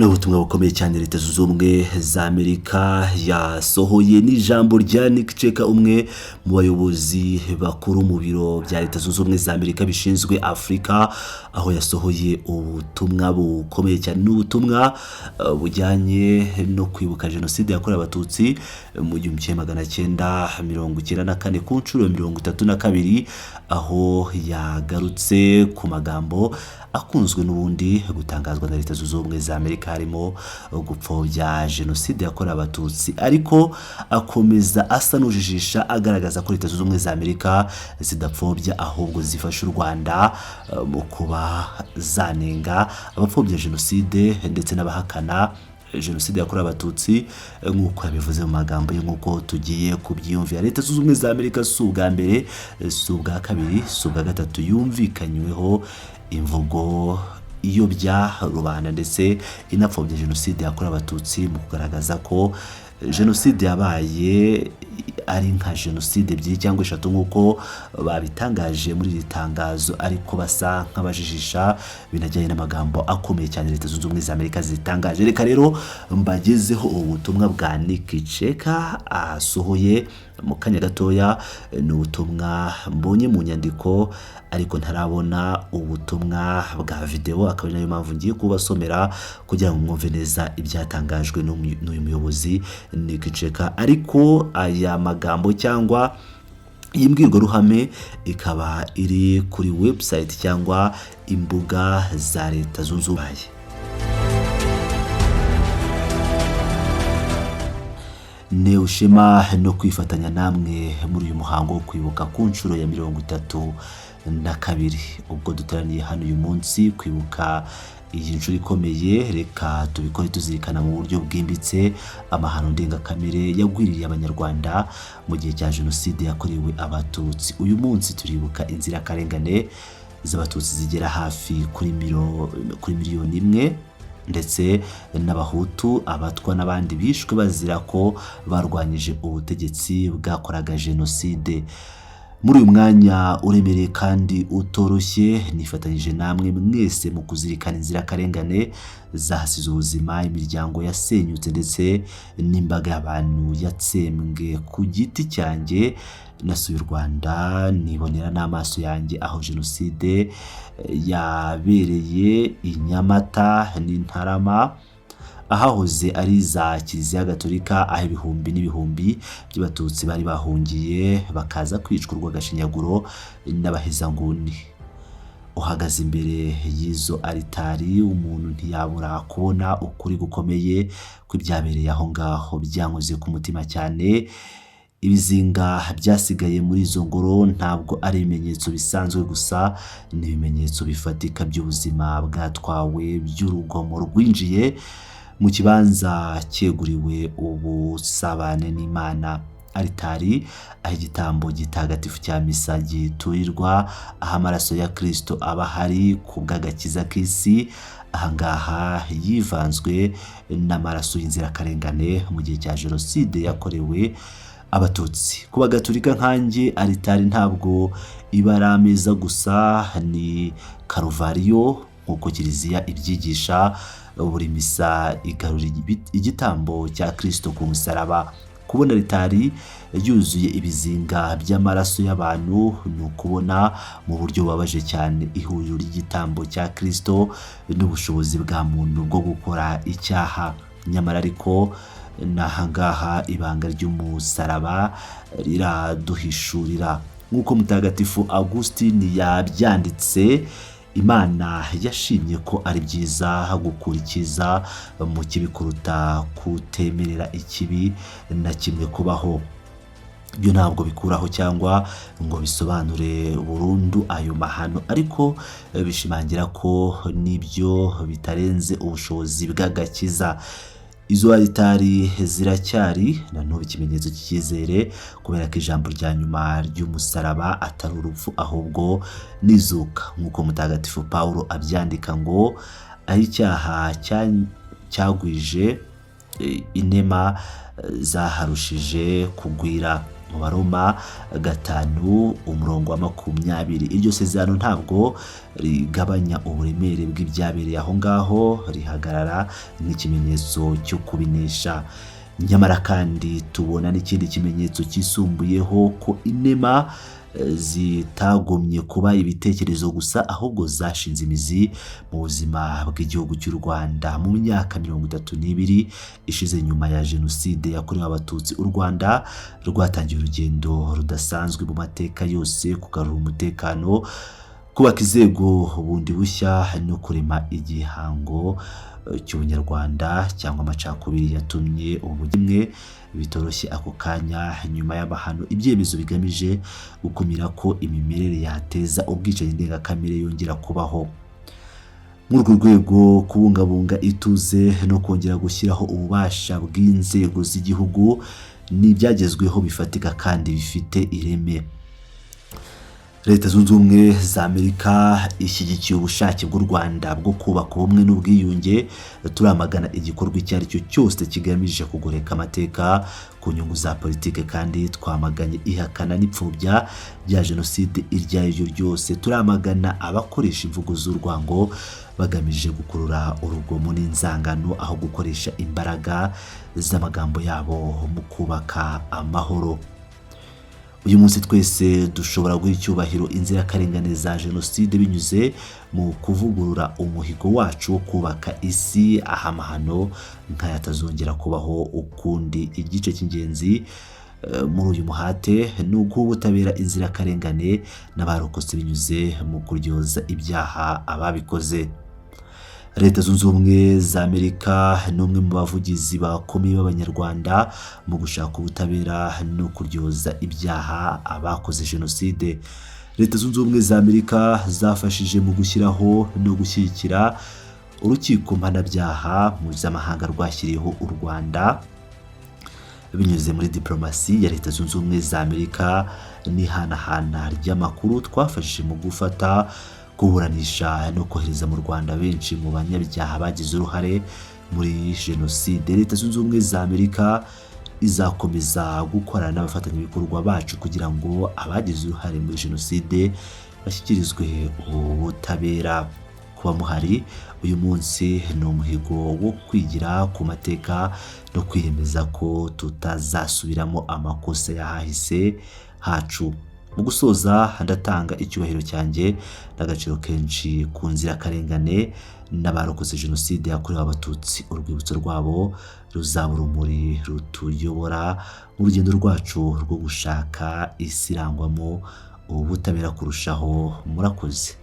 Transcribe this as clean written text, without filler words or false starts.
Ni ubutumwa bukomeye cyane Leta Zunze Ubumwe za Amerika yasohoye n'ijambo rya Nick Checker, umwe mu bayobozi bakuru mu biro bya Leta Zunze Ubumwe za Amerika bishinzwe Afurika, aho yasohoye ubutumwa bukomeye cyane. Ni ubutumwa bujyanye no kwibuka Jenoside yakorewe Abatutsi mu 1994 ku nshuro ya 32, aho yagarutse ku magambo akunzwe n'ubundi gutangazwa na Leta Zunze Ubumwe za Amerika, harimo gupfobya Jenoside yakorewe Abatutsi, ariko akomeza asa n'ujijisha, agaragaza ko Leta Zunze Ubumwe za Amerika zidapfobya, ahubwo zifasha u Rwanda mu kuba zanenga abapfobya Jenoside ndetse n'abahakana Jenoside yakorewe Abatutsi, nk'uko yabivuze mu magambo ye, nk'uko tugiye kubyiyumvira. Leta Zunze Ubumwe za Amerika si ubwa mbere, si ubwa kabiri, si ubwa gatatu yumvikanyweho imvugo iyobya rubanda ndetse inapfobya Jenoside yakorewe Abatutsi, mu kugaragaza ko Jenoside yabaye ari nka jenoside ebyiri cyangwa eshatu, nk'uko babitangaje muri iri tangazo, ariko basa nk'abajijisha, binajyanye n'amagambo akomeye cyane Leta Zunze Ubumwe za Amerika zitangaje. Reka rero mbagezeho ubutumwa bwa Nick Checker asohoye mu kanya gatoya. Ni ubutumwa mbonye mu nyandiko, ariko ntarabona ubutumwa bwa videwo, akaba ari nayo mpamvu ngiye kubasomera kugira ngo mwumve neza ibyatangajwe n'uyu muyobozi Nick Checker. Ariko aya magambo cyangwa iyi mbwirwaruhame ikaba iri kuri website cyangwa imbuga za Leta Zunze Ubumwe. Ntewe ishema no kwifatanya namwe muri uyu muhango wo kwibuka ku nshuro ya 32. Ubwo duteraniye hano uyu munsi kwibuka iyi nshuro ikomeye, reka tubikore tuzirikana mu buryo bwimbitse amahano ndengakamere yagwiririye Abanyarwanda mu gihe cya Jenoside yakorewe Abatutsi. Uyu munsi turibuka inzirakarengane z'Abatutsi zigera hafi kuri miliyoni 1, ndetse n'Abahutu, Abatwa n'abandi bishwe bazira ko barwanyije ubutegetsi bwakoraga Jenoside. Muri uyu mwanya uremereye kandi utoroshye, nifatanyije namwe mwese mu kuzirikana inzirakarengane zahasize ubuzima, imiryango yasenyutse ndetse n'imbaga y'abantu yatsembwe. Ku giti cyanjye, nasuye u Rwanda nibonera n'amaso yanjye aho Jenoside yabereye i Nyamata n'Intarama, ahahoze ari za Kiliziya Gatolika, aho ibihumbi n'ibihumbi by'Abatutsi bari bahungiye bakaza kwicwa urw'agashinyaguro n'abahezanguni. Uhagaze imbere y'izo aritari, umuntu ntiyabura kubona ukuri gukomeye kw'ibyabereye aho ngaho. Byankoze ku mutima cyane. Ibizinga byasigaye muri izo ngoro ntabwo ari ibimenyetso bisanzwe gusa, ni ibimenyetso bifatika by'ubuzima bwatwawe, by'urugomo rwinjiye mu kibanza cyeguriwe ubusabane n'Imana. Aritari, aho igitambo gitagatifu cya misa giturirwa, aho amaraso ya Kristo aba ahari ku bw'agakiza k'isi, ahangaha yivanzwe n'amaraso y'inzirakarengane mu gihe cya Jenoside yakorewe Abatutsi. Ku Bagatulika nkanjye, aritari ntabwo iba ari ameza gusa, ni Karuvariyo. Nk'uko Kiliziya ibyigisha, buri misa igarura igitambo cya Kristo ku musaraba. Kubona aritari yuzuye ibizinga by'amaraso y'abantu ni ukubona mu buryo bubabaje cyane ihuriro ry'igitambo cya Kristo n'ubushobozi bwa muntu bwo gukora icyaha. Nyamara ariko n'ahangaha ibanga ry'umusaraba riraduhishurira. Nk'uko Mutagatifu Augustin yabyanditse, Imana yashimye ko ari byiza gukura icyiza mu kibi kuruta kutemerera ikibi na kimwe kubaho. Ibyo ntabwo bikuraho cyangwa ngo bisobanure burundu ayo mahano, ariko bishimangira ko n'ibyo bitarenze ubushobozi bw'agakiza. Izo aritari ziracyari na n'ubu ikimenyetso cy'icyizere, kubera ko ijambo rya nyuma ry'umusaraba atari urupfu, ahubwo n'izuka. Nk'uko Mutagatifu Paul abyandika ngo: "Aho icyaha cyagwije, inema zaharushije kugwira." Mu Baroma 5 umurongo wa 20. Iryo sezerano ntabwo rigabanya uburemere bw'ibyabereye aho ngaho, rihagarara nk'ikimenyetso cyo kubinesha. Nyamara kandi tubona n'ikindi kimenyetso cyisumbuyeho, ko inema zitagumye kuba ibitekerezo gusa, ahubwo zashinze imizi mu buzima bw'igihugu cy'u Rwanda. Mu myaka 32 ishize nyuma ya Jenoside yakorewe Abatutsi, u Rwanda rwatangiye urugendo rudasanzwe mu mateka yose: kugarura umutekano, kubaka inzego bundi bushya no kurema igihango cy'ubunyarwanda cyangwa amacakubiri yatumye ubugimwe bitoroshye ako kanya nyuma y'amahano. Ibyemezo bigamije gukumira ko imimerere yateza ubwicanyi ndengakamere yongera kubaho. Muri urwo rwego, kubungabunga ituze no kongera gushyiraho ububasha bw'inzego z'igihugu ni ibyagezweho bifatika kandi bifite ireme. Leta Zunze Ubumwe za Amerika ishyigikiye ubushake bw'u Rwanda bwo kubaka ubumwe n'ubwiyunge. Turamagana igikorwa icyo ari cyo cyose kigamije kugoreka amateka ku nyungu za politike, kandi twamaganye ihakana n'ipfobya rya jenoside iryo ari ryo ryose. Turamagana abakoresha imvugo z'urwango bagamije gukurura urugomo n'inzangano, aho gukoresha imbaraga z'amagambo yabo mu kubaka amahoro. Uyu munsi twese dushobora guha icyubahiro inzirakarengane za jenoside binyuze mu kuvugurura umuhigo wacu wo kubaka isi aho amahano nk'aya atazongera kubaho ukundi. Igice cy'ingenzi muri uyu muhate ni uguha ubutabera inzirakarengane n'abarokotse binyuze mu kuryoza ibyaha ababikoze. Leta Zunze Ubumwe za Amerika ni umwe mu bavugizi bakomeye b'Abanyarwanda mu gushaka ubutabera no kuryoza ibyaha abakoze jenoside. Leta Zunze Ubumwe za Amerika zafashije mu gushyiraho no gushyigikira Urukiko Mpanabyaha Mpuzamahanga rwashyiriyeho u Rwanda. Binyuze muri diplomasi ya Leta Zunze Ubumwe za Amerika n'ihanahana ry'amakuru, twafashije mu gufata, kuburanisha no kohereza mu Rwanda benshi mu banyabyaha bagize uruhare muri jenoside. Leta Zunze Ubumwe za Amerika izakomeza gukorana n'abafatanyabikorwa bacu kugira ngo abagize uruhare muri jenoside bashyikirizwe ubutabera. Kuba muhari uyu munsi ni umuhigo wo kwigira ku mateka no kwiyemeza ko tutazasubiramo amakosa y'ahahise hacu. Mu gusoza, ndatanga icyubahiro cyanjye n'agaciro kenshi ku nzirakarengane n'abarokotse Jenoside yakorewe Abatutsi. Urwibutso rwabo ruzaba urumuri rutuyobora mu rugendo rwacu rwo gushaka isi irangwamo ubutabera kurushaho. Murakoze.